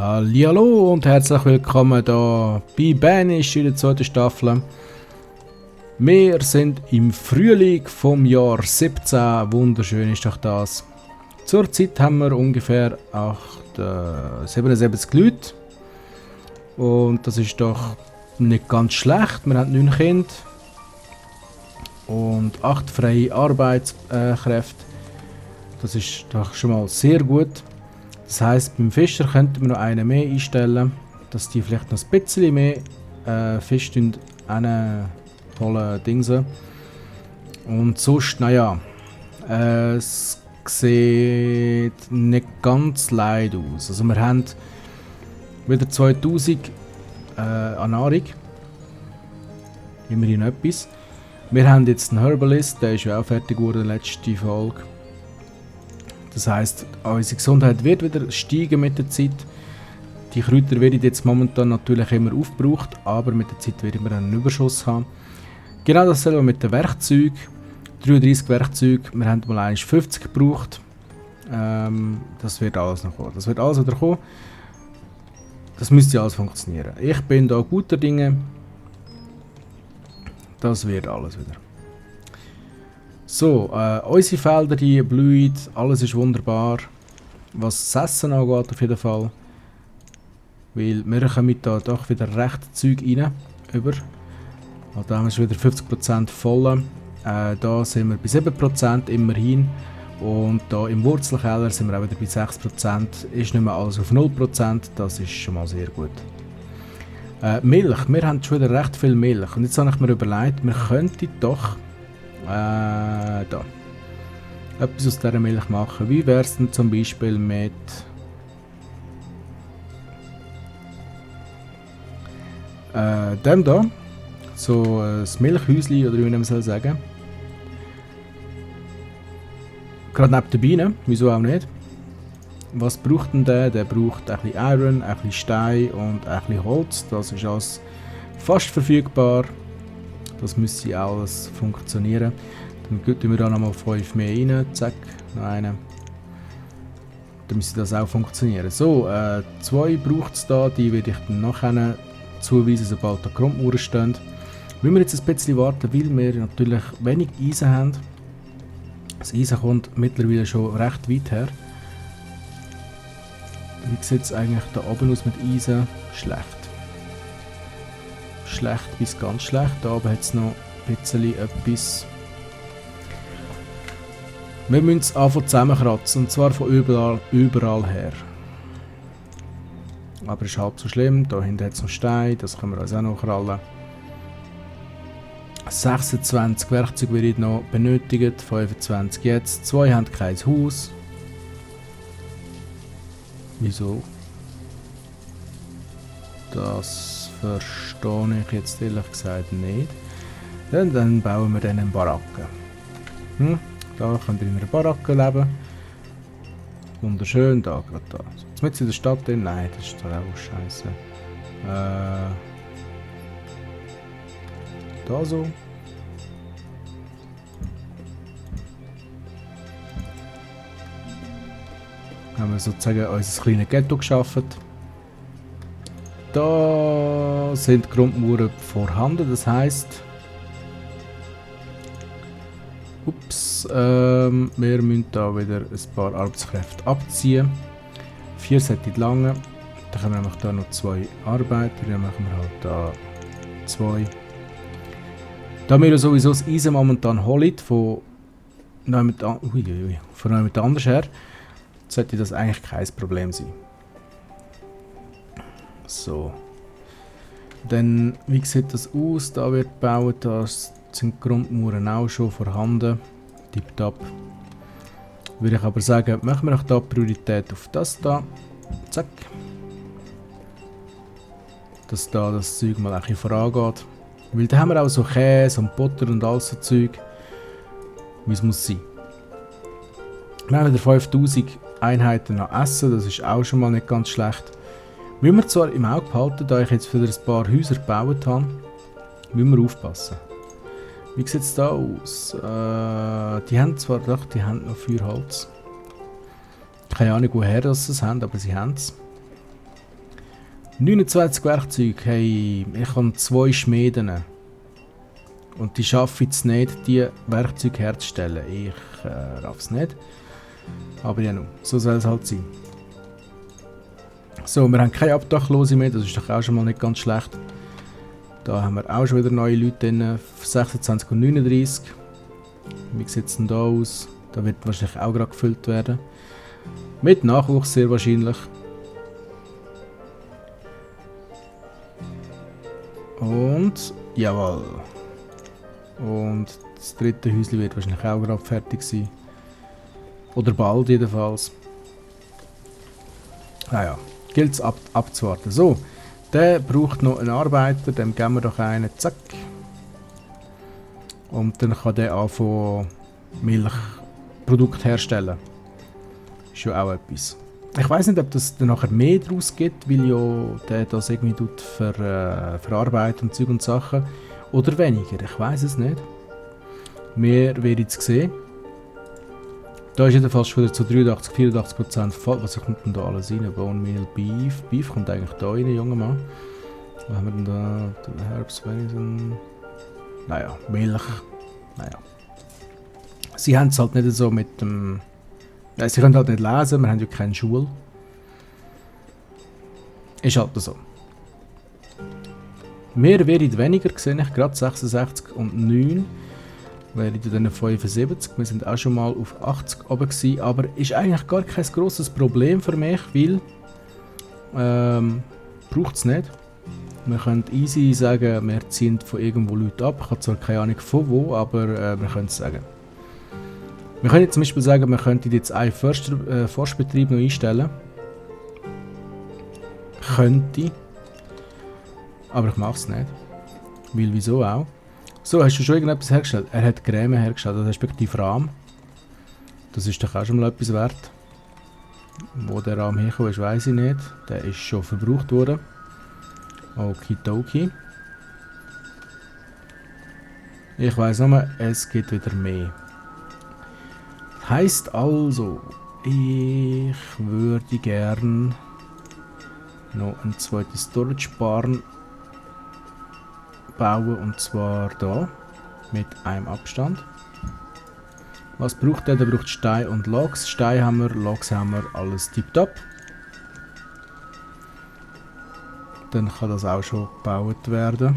Hallihallo und herzlich willkommen hier bei Banish in der zweiten Staffel. Wir sind im Frühling vom Jahr 17, wunderschön ist doch das. Zurzeit haben wir ungefähr 77 Leute und das ist doch nicht ganz schlecht. Wir haben 9 Kinder und 8 freie Arbeitskräfte. Das ist doch schon mal sehr gut. Das heisst, beim Fischer könnten wir noch einen mehr einstellen, dass die vielleicht noch ein bisschen mehr Fisch holen Dingsen. Und sonst, naja, es sieht nicht ganz leid aus. Also wir haben wieder 2000 an Nahrung. Immerhin etwas. Wir haben jetzt einen Herbalist, der ist ja auch fertig geworden, letzte Folge. Das heisst, unsere Gesundheit wird wieder steigen mit der Zeit. Die Kräuter werden jetzt momentan natürlich immer aufgebraucht, aber mit der Zeit werden wir einen Überschuss haben. Genau dasselbe mit den Werkzeugen. 33 Werkzeuge, wir haben mal eigentlich 50 gebraucht. Das wird alles noch kommen. Das wird alles wieder kommen. Das müsste alles funktionieren. Ich bin da guter Dinge. Das wird alles wieder. So, unsere Felder die blühen, alles ist wunderbar. Was das Essen angeht auf jeden Fall. Weil wir kommen da doch wieder recht Zeug rein. Und da haben wir schon wieder 50% voll. Da sind wir bei 7% immerhin. Und da im Wurzelkeller sind wir auch wieder bei 6%. Ist nicht mehr alles auf 0%, das ist schon mal sehr gut. Milch, wir haben schon wieder recht viel Milch. Und jetzt habe ich mir überlegt, wir könnten doch da etwas aus dieser Milch machen. Wie wäre es denn zum Beispiel mit dem da? So ein Milchhäuschen oder wie man soll sagen. Gerade neben den Bienen, wieso auch nicht? Was braucht denn der? Der braucht ein bisschen Iron, ein bisschen Stein und ein bisschen Holz. Das ist alles fast verfügbar. Das müsste alles funktionieren. Dann geben wir da nochmal 5 mehr rein. Zack, noch einen. Dann müsste das auch funktionieren. So, 2 braucht es da. Die werde ich dann nachher zuweisen, sobald da Grundmauern stehen. Müssen wir jetzt ein bisschen warten, weil wir natürlich wenig Eisen haben. Das Eisen kommt mittlerweile schon recht weit her. Wie sieht es eigentlich da oben aus mit Eisen? Schlecht. Schlecht bis ganz schlecht. Da oben hat es noch ein bisschen etwas. Wir müssen es anfangen zusammenkratzen, und zwar von überall her. Aber ist halb so schlimm. Da hinten hat es noch Stein, das können wir uns auch noch krallen. 26 Werkzeuge werden noch benötigt, 25 jetzt. 2 haben kein Haus. Wieso? Das verstehe ich jetzt ehrlich gesagt nicht. Dann bauen wir dann eine Baracke. Da könnt ihr in einer Baracke leben. Wunderschön, da gerade da. Jetzt mit in der Stadt drin? Nein, das ist doch auch scheiße. Da so. Haben wir sozusagen unser kleines Ghetto geschaffen. Da sind Grundmauern vorhanden, das heisst. Ups, wir müssen da wieder ein paar Arbeitskräfte abziehen. 4 sollte lange. Dann haben wir nämlich da noch 2 Arbeiter. Dann machen wir halt da 2. Da wir sowieso das Eisen momentan holen, von jemand anders her, sollte das eigentlich kein Problem sein. So. Dann, wie sieht das aus? Da wird gebaut, da sind die Grundmauern auch schon vorhanden. Tipptopp. Würde ich aber sagen, machen wir auch da Priorität auf das da. Zack. Dass da das Zeug mal ein bisschen vorangeht. Weil da haben wir auch so Käse und Butter und all so Zeug. Wie es muss sein. Wir haben wieder 5000 Einheiten an Essen, das ist auch schon mal nicht ganz schlecht. Müssen wir zwar im Auge behalten, da ich jetzt wieder ein paar Häuser gebaut habe, müssen wir aufpassen. Wie sieht es da aus? Die haben zwar doch, die haben noch Feuerholz. Keine Ahnung woher das sie es haben, aber sie haben es. 29 Werkzeuge. Hey, ich habe 2 Schmieden. Und die schaffen es nicht, die Werkzeuge herzustellen. Ich raff's nicht. Aber ja, nun, so soll es halt sein. So, wir haben keine Obdachlose mehr, das ist doch auch schon mal nicht ganz schlecht. Da haben wir auch schon wieder neue Leute drin, 26 und 39. Wie sieht es denn da aus? Da wird wahrscheinlich auch gerade gefüllt werden. Mit Nachwuchs sehr wahrscheinlich. Und, jawohl. Und das dritte Häuschen wird wahrscheinlich auch gerade fertig sein. Oder bald jedenfalls. Naja, gilt es abzuwarten. So, der braucht noch einen Arbeiter, dem geben wir doch einen, zack. Und dann kann der anfangen Milchprodukte herstellen. Ist ja auch etwas. Ich weiß nicht, ob das dann nachher mehr daraus gibt, weil ja der das irgendwie verarbeiten und Zeug und Sachen. Oder weniger, ich weiß es nicht. Wir werden es sehen. Da ist jedenfalls schon wieder zu 83-84% voll. Was kommt denn da alles rein? Bone Meal, Beef. Beef kommt eigentlich da rein, junger Mann. Was haben wir denn da? Herbst, Venison. Naja, Milch. Naja. Sie haben es halt nicht so mit dem... Ja, sie können halt nicht lesen, wir haben ja keine Schule. Ist halt so. Wir werden weniger gesehen, ich gerade 66 und 9. Wäre dann 75. Wir sind auch schon mal auf 80 oben gewesen, aber ist eigentlich gar kein grosses Problem für mich, weil braucht es nicht. Wir können easy sagen, wir ziehen von irgendwo Leute ab. Ich habe zwar keine Ahnung von wo, aber wir können es sagen. Wir können jetzt zum Beispiel sagen, wir könnten jetzt einen Forstbetrieb noch einstellen. Könnte. Aber ich mache es nicht. Weil wieso auch? So, hast du schon irgendetwas hergestellt? Er hat Creme hergestellt, also respektive Rahm. Das ist doch auch schon mal etwas wert. Wo der Rahm herkommt, ist, weiss ich nicht. Der ist schon verbraucht worden. Okidoki. Ich weiss nur, es gibt wieder mehr. Heißt also, ich würde gern noch ein zweites Storage Barn bauen, und zwar da mit einem Abstand. Was braucht der? Der braucht Stein und Logs. Stein haben wir, Logs haben wir, alles tipptopp. Dann kann das auch schon gebaut werden.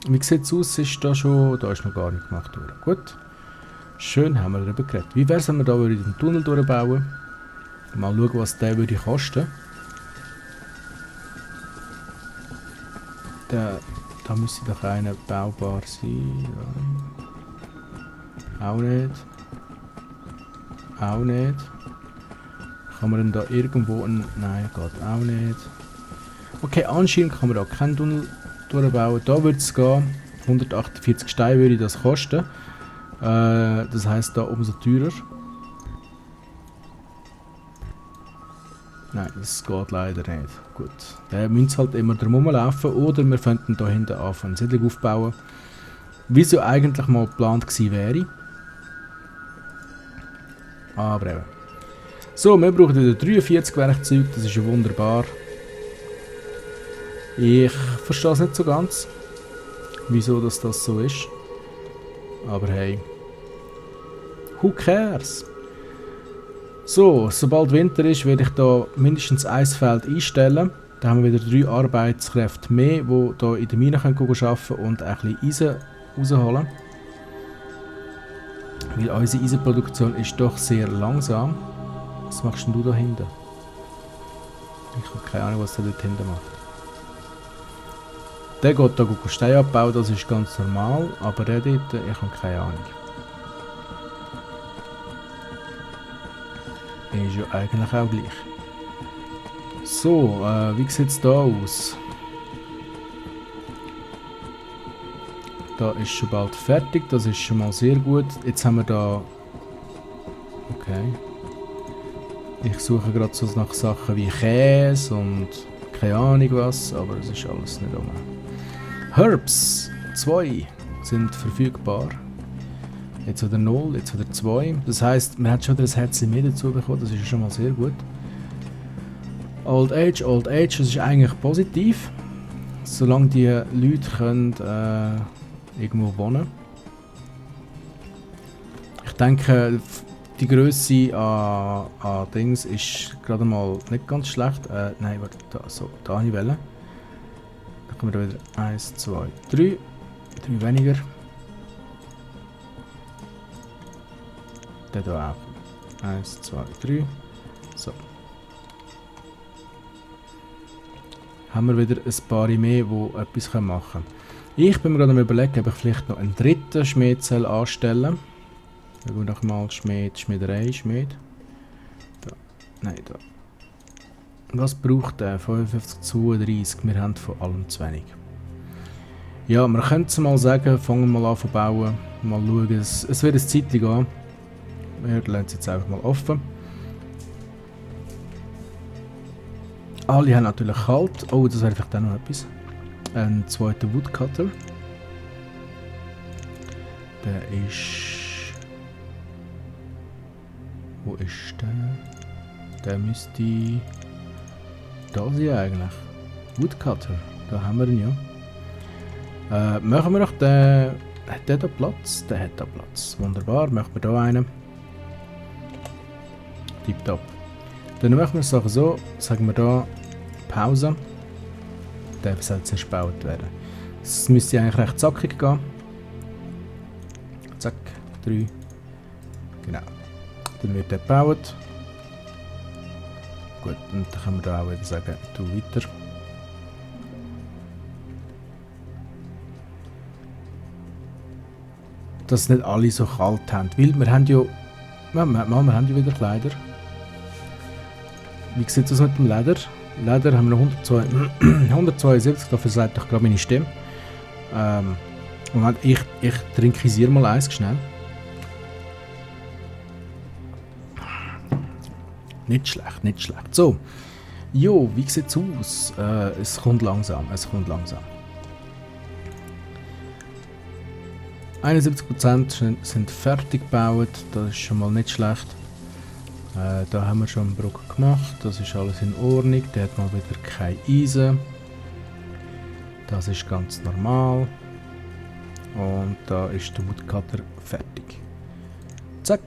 Wie sieht es aus? Ist da schon? Da ist noch gar nicht gemacht worden. Gut. Schön, haben wir darüber geredet. Wie wäre es, wenn wir da den Tunnel durchbauen? Mal schauen, was der würde kosten. Da müsste doch einer baubar sein. Auch nicht. Auch nicht. Kann man denn da irgendwo einen... Nein, geht auch nicht. Okay, anscheinend kann man da keinen Tunnel durchbauen. Da würde es gehen. 148 Steine würde das kosten. Das heisst da umso teurer. Nein, das geht leider nicht. Gut. Der müsste halt immer drum rumlaufen, oder wir könnten da hinten anfangen, eine Siedlung aufbauen. Wie es ja eigentlich mal geplant gewesen wäre. Aber eben. So, wir brauchen wieder 43 Werkzeuge, das ist ja wunderbar. Ich verstehe es nicht so ganz, wieso das so ist. Aber hey. Who cares? So, sobald Winter ist, werde ich da mindestens ein Feld einstellen. Da haben wir wieder 3 Arbeitskräfte mehr, die hier in der Mine arbeiten können und ein bisschen Eisen rausholen. Weil unsere Eisenproduktion ist doch sehr langsam. Was machst denn du da hinten? Ich habe keine Ahnung, was der dort hinten macht. Der geht da Stein abbauen, das ist ganz normal, aber der dort, ich habe keine Ahnung. Ist ja eigentlich auch gleich. So, wie sieht es da aus? Da ist schon bald fertig, das ist schon mal sehr gut. Jetzt haben wir da... Okay. Ich suche gerade so nach Sachen wie Käse und keine Ahnung was, aber es ist alles nicht rum. Herbs 2 sind verfügbar. Jetzt wieder 0, jetzt wieder 2. Das heisst, man hat schon wieder ein Herz mehr dazu bekommen, das ist schon mal sehr gut. Old Age, das ist eigentlich positiv. Solange die Leute können, irgendwo wohnen. Ich denke, die Größe an Dings ist gerade mal nicht ganz schlecht. Nein, warte, da habe ich wählen. Dann kommen wir da wieder 1, 2, 3. 3 weniger. Der hier auch. 1, 2, 3. So. Haben wir wieder ein paar mehr, die etwas machen können. Ich bin mir gerade am überlegen, ob ich vielleicht noch einen dritten Schmied anstellen soll. Schauen wir doch mal Schmiederei. Da. Nein, da. Was braucht der? 55, 32. Wir haben von allem zu wenig. Ja, wir können es mal sagen, fangen wir mal an zu bauen. Mal schauen, es wird ein Zeitchen gehen. Wir lassen es jetzt einfach mal offen. Alle haben natürlich kalt. Oh, das wäre vielleicht auch noch etwas. Ein zweiter Woodcutter. Der ist... Wo ist der? Der müsste... Da sein eigentlich. Woodcutter. Da haben wir ihn ja. Machen wir noch den... Hat der da Platz? Der hat da Platz. Wunderbar. Machen wir da einen. Tipptopp. Dann machen wir es auch so. Sagen wir da Pause. Der soll zuerst gebaut werden. Es müsste eigentlich recht zackig gehen. Zack. 3. Genau. Dann wird der gebaut. Gut, und dann können wir da auch wieder sagen, du weiter. Dass nicht alle so kalt haben. Weil wir haben ja... wir haben ja wieder Kleider. Wie sieht es aus mit dem Leder? Leder haben wir noch 172, dafür sagt doch gerade meine Stimme. Moment, ich trinkisiere mal eins schnell. Nicht schlecht, nicht schlecht. So, jo, wie sieht es aus? Es kommt langsam, 71% sind fertig gebaut, das ist schon mal nicht schlecht. Da haben wir schon einen Bruck gemacht, das ist alles in Ordnung. Der hat mal wieder kein Eisen. Das ist ganz normal. Und da ist der Woodcutter fertig. Zack.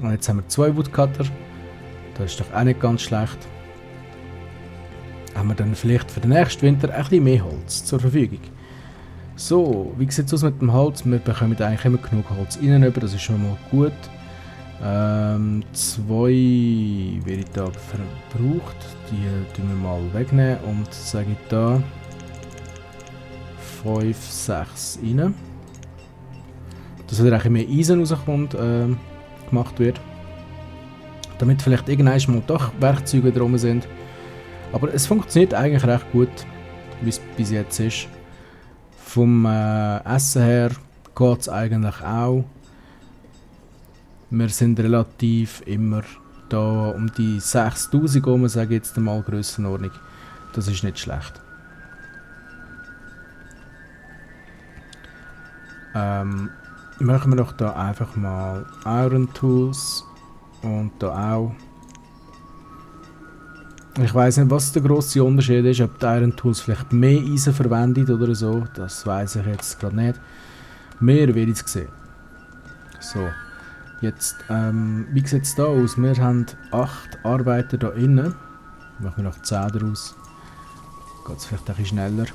Und jetzt haben wir 2 Woodcutter. Das ist doch auch nicht ganz schlecht. Haben wir dann vielleicht für den nächsten Winter ein bisschen mehr Holz zur Verfügung. So, wie sieht es aus mit dem Holz? Wir bekommen eigentlich immer genug Holz rein, das ist schon mal gut. 2 werde ich da verbraucht, die tun wir mal wegnehmen und sage ich da 5, 6 rein. Dass wieder ein mehr Eisen rauskommt, gemacht wird. Damit vielleicht irgendwann mal doch Werkzeuge drum sind. Aber es funktioniert eigentlich recht gut, wie es bis jetzt ist. Vom Essen her geht es eigentlich auch. Wir sind relativ immer da um die 6000 rum, sage ich jetzt mal Grössenordnung. Das ist nicht schlecht. Machen wir doch da einfach mal Iron Tools und da auch. Ich weiß nicht, was der grosse Unterschied ist, ob die Iron Tools vielleicht mehr Eisen verwendet oder so. Das weiß ich jetzt gerade nicht. Mehr werde ich es sehen. So. Jetzt, wie sieht es da aus? Wir haben 8 Arbeiter da innen. Machen wir noch 10 daraus. Geht es vielleicht ein bisschen schneller.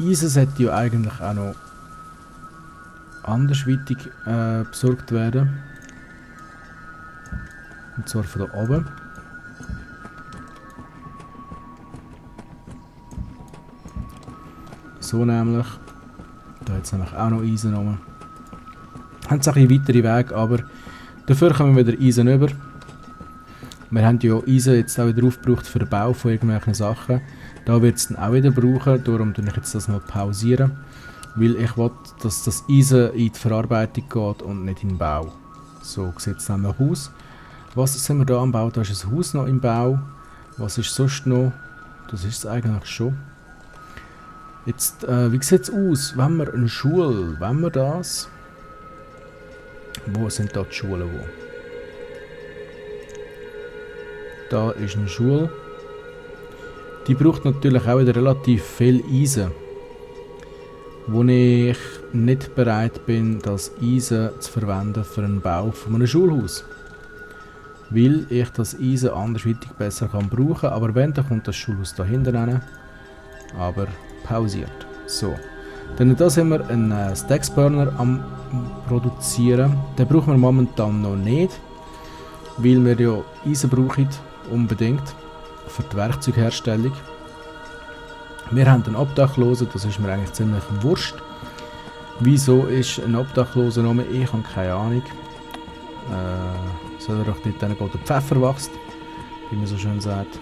Eisen sollte ja eigentlich auch noch andersweitig besorgt werden. Und zwar von da oben. So nämlich. Da hat es nämlich auch noch Eisen rum. Haben zwar ein bisschen weitere Wege, aber dafür kommen wir wieder Eisen über. Wir haben ja Eisen jetzt auch wieder aufgebraucht für den Bau von irgendwelchen Sachen. Da wird es dann auch wieder brauchen, darum tue ich jetzt das mal pausieren. Weil ich will, dass das Eisen in die Verarbeitung geht und nicht in den Bau. So sieht es nämlich aus. Was sind wir da am Bau? Da ist ein Haus noch im Bau. Was ist sonst noch? Das ist es eigentlich schon. Jetzt, wie sieht es aus? Wenn wir eine Schule, wenn wir das... Wo sind da die Schulen? Wo? Da ist eine Schule. Die braucht natürlich auch wieder relativ viel Eisen. Wo ich nicht bereit bin, das Eisen zu verwenden für den Bau von einem Schulhaus. Weil ich das Eisen andersweitig besser kann brauchen. Aber wenn, dann kommt das Schulhaus da hinten rein. Aber pausiert. So. Dann da sind wir einen Stacksburner am produzieren. Den brauchen wir momentan noch nicht. Weil wir ja Eisen brauchen. Unbedingt. Für die Werkzeugherstellung. Wir haben einen Obdachlosen, das ist mir eigentlich ziemlich wurscht. Wieso ist ein Obdachloser Name? Ich habe keine Ahnung. Soll er doch dort gehen, wo der Pfeffer wächst, wie man so schön sagt.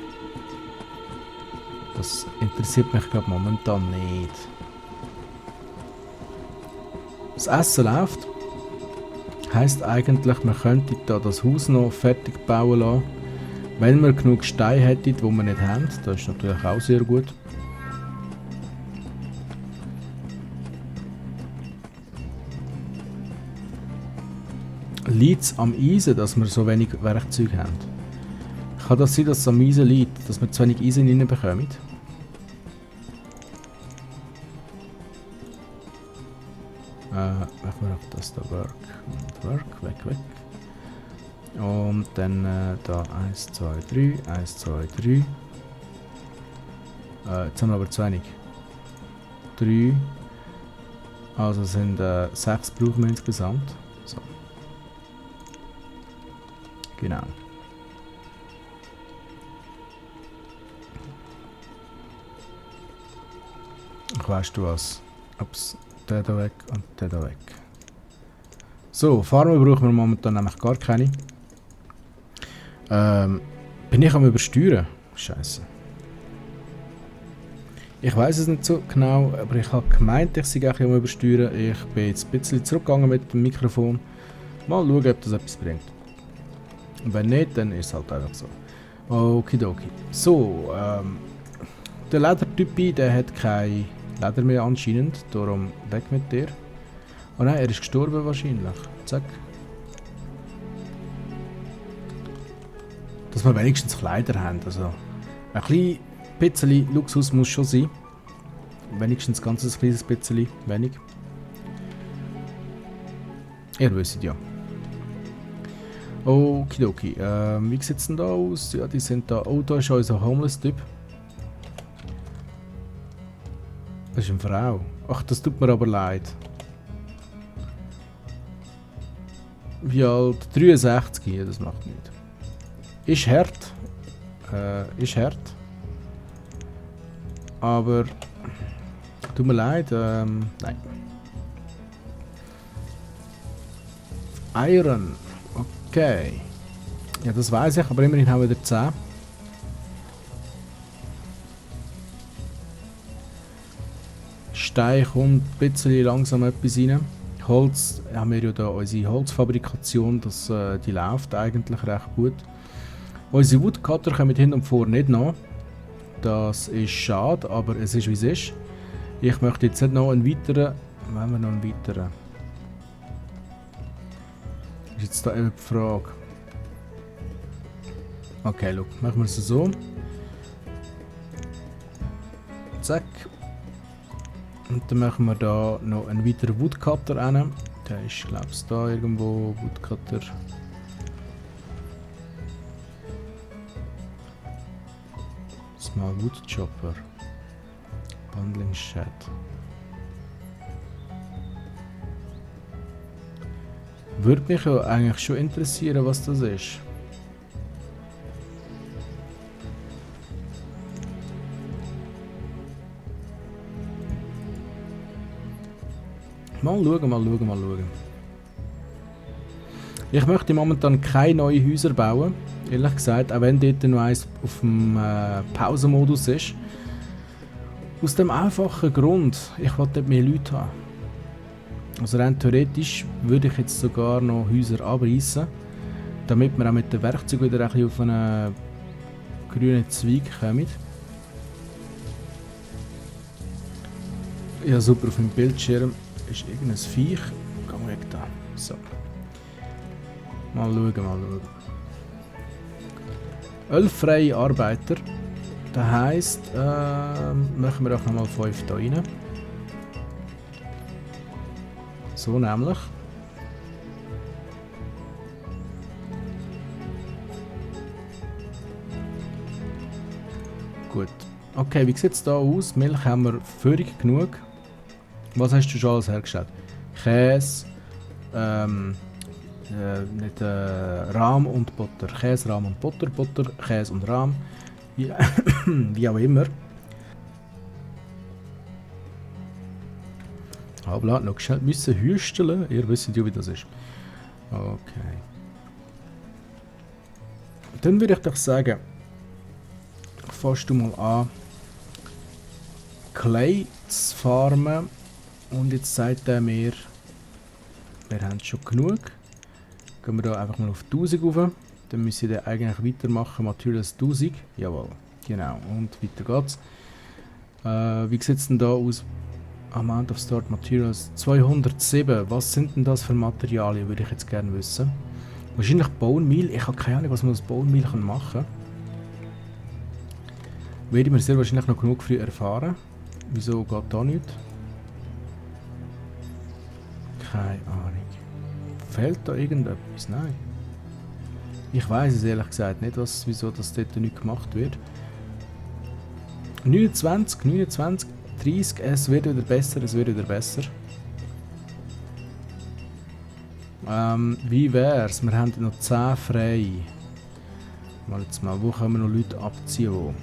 Das interessiert mich glaube momentan nicht. Das Essen läuft. Heisst eigentlich, man könnte da das Haus noch fertig bauen lassen. Wenn wir genug Steine hätten, die wir nicht haben. Das ist natürlich auch sehr gut. Liegt es am Eisen, dass wir so wenig Werkzeuge haben? Kann das sein, dass es am Eisen liegt, dass wir zu wenig Eisen reinbekommen? Machen wir auf das da Work, weg. Und dann da 1, 2, 3, 1, 2, 3. Jetzt haben wir aber zu wenig. 3. Also sind 6 brauchen wir insgesamt. So. Genau. Ach, weißt du was? Ups, der da weg und der da weg. So, Farmen brauchen wir momentan nämlich gar keine. Bin ich am Übersteuern? Scheiße. Ich weiß es nicht so genau, aber ich habe gemeint, ich sei am Übersteuern. Ich bin jetzt ein bisschen zurückgegangen mit dem Mikrofon. Mal schauen, ob das etwas bringt. Und wenn nicht, dann ist es halt einfach so. Okidoki. So, der Ledertypi, der hat kein Leder mehr anscheinend, darum weg mit dir. Oh nein, er ist gestorben wahrscheinlich. Zack. Dass wir wenigstens Kleider haben. Also ein bisschen Luxus muss schon sein. Wenigstens ein ganz kleines bisschen wenig. Ihr wisst ja. Okidoki. Wie sieht es denn da aus? Ja, die sind da. Oh, da ist unser Homeless-Typ. Das ist eine Frau. Ach, das tut mir aber leid. Wie alt? 63, ja, das macht nichts. Ist hart. Ist hart. Aber tut mir leid, nein. Iron. Okay. Ja, das weiß ich, aber immerhin haben wir wieder 10. Stein kommt ein bisschen langsam etwas rein. Holz haben wir ja da unsere Holzfabrikation, die läuft eigentlich recht gut. Unsere Woodcutter kommen hin und vor nicht nach. Das ist schade, aber es ist wie es ist. Ich möchte jetzt nicht noch einen weiteren. Wenn wir noch einen weiteren. Ist jetzt da eben die Frage. Okay, look, machen wir es so. Zack. Und dann machen wir da noch einen weiteren Woodcutter rein. Der ist, glaube ich, da irgendwo. Woodcutter. Small Woodchopper. Bundling Shed. Würde mich ja eigentlich schon interessieren, was das ist. Mal schauen. Ich möchte momentan keine neuen Häuser bauen. Ehrlich gesagt, auch wenn dort noch eins auf dem Pausenmodus ist. Aus dem einfachen Grund, ich will nicht mehr Leute haben. Also rein theoretisch würde ich jetzt sogar noch Häuser abreißen, damit wir auch mit dem Werkzeug wieder ein bisschen auf einen grünen Zweig kommen. Ja super, auf dem Bildschirm ist irgendein Viech. Geh weg da. So. Mal schauen. 11 freie Arbeiter. Das heisst, machen wir doch nochmal 5 da rein. So nämlich. Gut. Okay, wie sieht es da aus? Milch haben wir völlig genug. Was hast du schon alles hergestellt? Käse, nicht Rahm und Butter. Käse, Rahm und Butter, Butter, Käse und Rahm. Ja, wie auch immer. Aber noch schnell müssen hüsteln. Ihr wisst ja, wie das ist. Okay. Dann würde ich doch sagen, fährst du mal an, Clay zu farmen. Und jetzt sagt er mir, wir haben schon genug. Gehen wir da einfach mal auf 1000 rauf. Dann müssen wir eigentlich weitermachen. Materials 1000. Jawohl, genau. Und weiter geht's. Wie sieht es denn da aus? Amount of Start Materials 207. Was sind denn das für Materialien, würde ich jetzt gerne wissen. Wahrscheinlich Bone Meal. Ich habe keine Ahnung, was man aus Bone Meal machen kann. Werde ich mir sehr wahrscheinlich noch genug früh erfahren. Wieso geht da nicht? Keine Ahnung. Fehlt da irgendetwas? Nein. Ich weiß es ehrlich gesagt nicht, wieso das dort nicht gemacht wird. 29, 29, 30, es wird wieder besser, es wird wieder besser. Wie wär's? Wir haben noch 10 frei. Wo können wir noch Leute abziehen? Wo?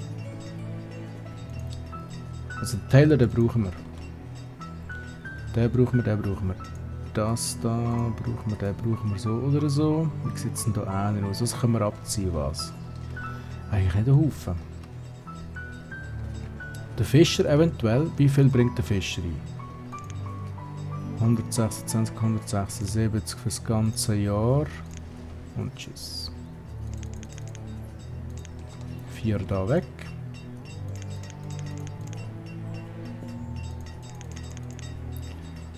Also den Taylor, den brauchen wir. Den brauchen wir. Das da den brauchen wir so oder so. Wie sieht es denn da einer aus? Was können wir abziehen, was? Eigentlich nicht ein Haufen. Der Fischer eventuell. Wie viel bringt der Fischer ein? 126, 176 für das ganze Jahr. Und tschüss. 4 da weg.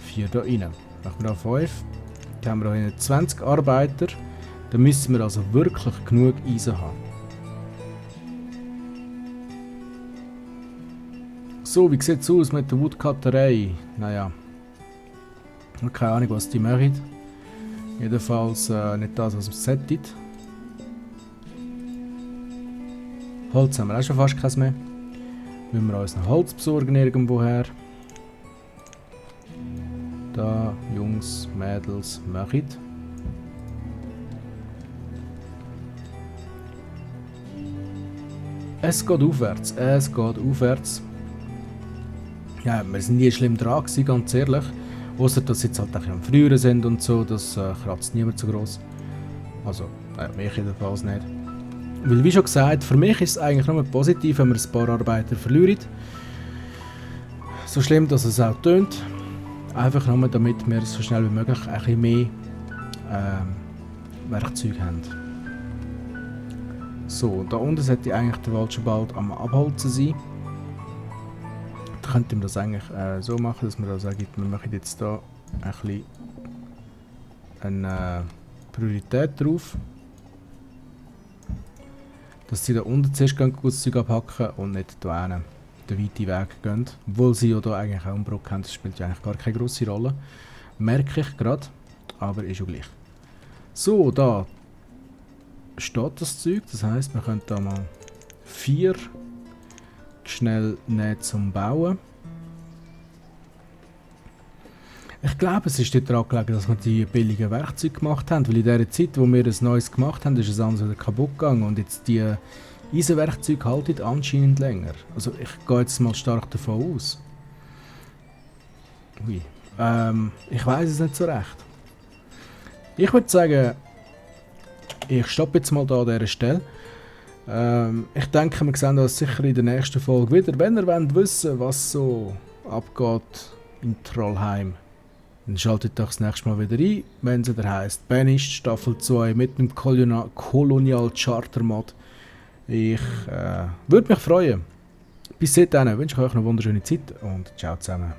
4 da rein. Machen wir da 5. Dann haben wir hier 20 Arbeiter. Dann müssen wir also wirklich genug Eisen haben. So, wie sieht es aus mit der Woodcutterei? Naja. Keine Ahnung, was die machen. Jedenfalls nicht das, was man sollte. Holz haben wir auch schon fast keins mehr. Müssen wir uns noch Holz besorgen irgendwoher. Da, Jungs, Mädels, machet. Es geht aufwärts, Ja, wir sind nie schlimm dran gewesen, ganz ehrlich. Ausser, dass jetzt halt auch am Früheren sind und so, das kratzt niemand so gross. Also, mich jedenfalls nicht. Weil, wie schon gesagt, für mich ist es eigentlich nur positiv, wenn wir ein paar Arbeiter verlieren. So schlimm, dass es auch tönt. Einfach nur, damit wir so schnell wie möglich ein bisschen mehr Werkzeuge haben. So, da unten sollte eigentlich der Wald schon bald am Abholzen sein. Da könnte man das eigentlich so machen, dass man da sagt, wir machen jetzt da ein bisschen eine Priorität drauf. Dass sie da unten zuerst das Zeug abhacken und nicht da hinten den weiten Weg gehen. Obwohl sie ja da eigentlich auch einen Brock haben, das spielt ja eigentlich gar keine grosse Rolle. Merke ich gerade, aber ist ja gleich. So, da steht das Zeug, das heisst, wir können da mal 4 schnell nehmen zum Bauen. Ich glaube, es ist daran gelegen, dass wir die billigen Werkzeuge gemacht haben, weil in der Zeit, wo wir ein neues gemacht haben, ist es anders wieder kaputt gegangen und jetzt die Eisenwerkzeuge halten anscheinend länger. Also ich gehe jetzt mal stark davon aus. Ui. Ich weiß es nicht so recht. Ich würde sagen, ich stoppe jetzt mal da an dieser Stelle. Ich denke, wir sehen uns sicher in der nächsten Folge wieder. Wenn ihr wollt wissen, was so abgeht in Trollheim, dann schaltet doch das nächste Mal wieder ein, wenn es wieder heisst Banished Staffel 2 mit dem Colonial Charter Mod. Ich würde mich freuen. Bis dahin wünsche ich euch eine wunderschöne Zeit und ciao zusammen.